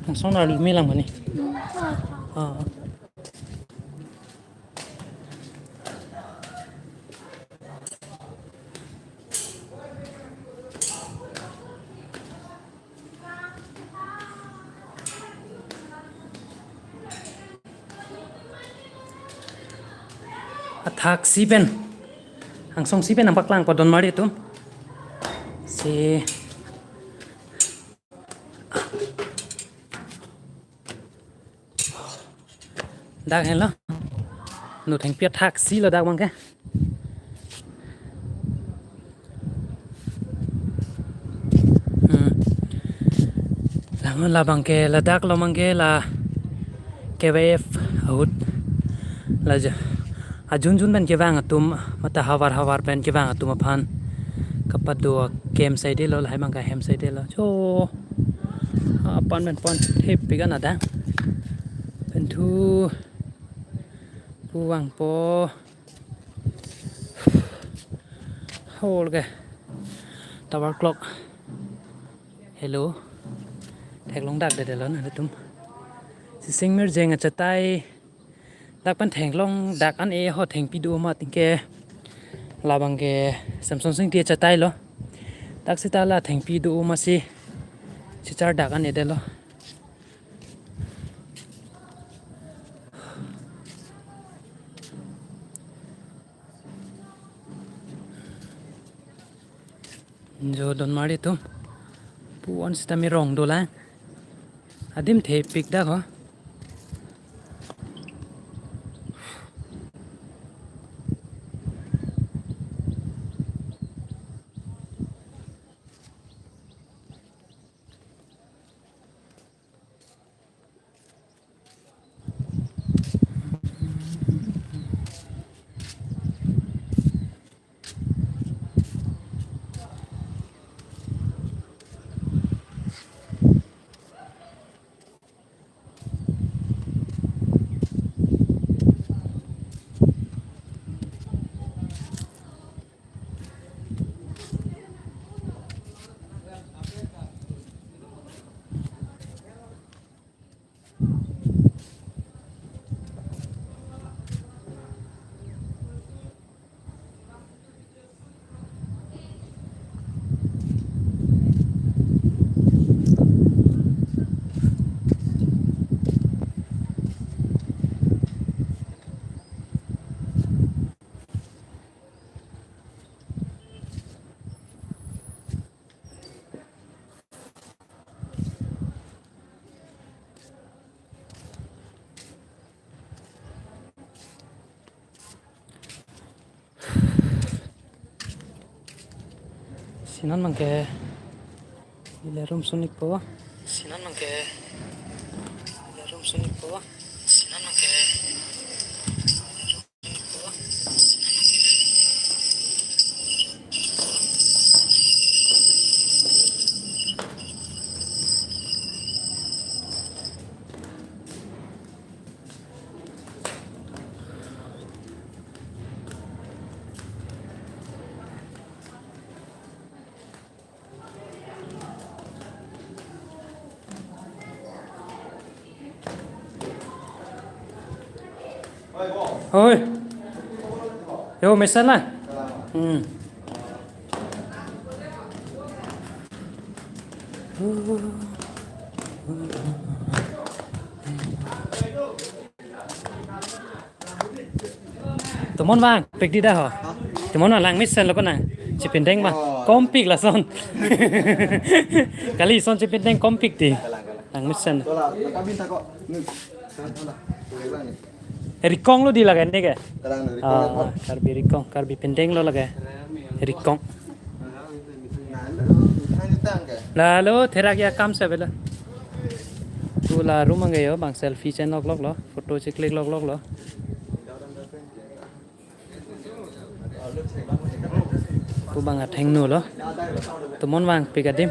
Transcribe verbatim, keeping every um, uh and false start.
Langsung na lumi lang mani. Ah. Athak si pen, angsong si pen nangpaklang po Donmari atum. Si dak henlo. Nu thengpi athak si lo dak abangke. Hmm. Lang labangke ladak lo abangke la K Y F ahut. La ja, ajun jun pen kevang atum, mate havar havar pen kevang atum aphan kapado ahem side lo, lahai abangke hem side lo. Cho. Apan pen pon thepik an adang. Pen thu pu vangpo. Hol ke. Tower clock. Hello. Theklong dak de de lo na atum. Si sing mir jeng achatai. Dak pen theklong dak an-e ho thengpi do ma tingke. Labangke Samson Sing ti achatai lo. Dak sita la thengpi do ma si. Sichar dak an-e de lo. Jo Donmari atum. Pu-an sita me rong dolang. Adim thepik dak ho. Si non abangke ilirum sunik po. Si non abangke ilirum sunik po. Si non abangke Oi. Yo, mesen lah. Hmm. Tomon vangpik di da ho. Tomon vang langmesen lo konang. Chipindeng ba. Kompik lason. Kali son chipindeng kompik di. Langmesen. Rikong lo di lake ne ke. Ah, Karbi Rikong, Karbi pindeng lo lake. Rikong. Lalo therak ya kam se bela. Tu la room angke yo bang selfie chen lok lok lo, photo cheklik lok lok lo. Pu bang athengno lo. Tomon vangpik adim.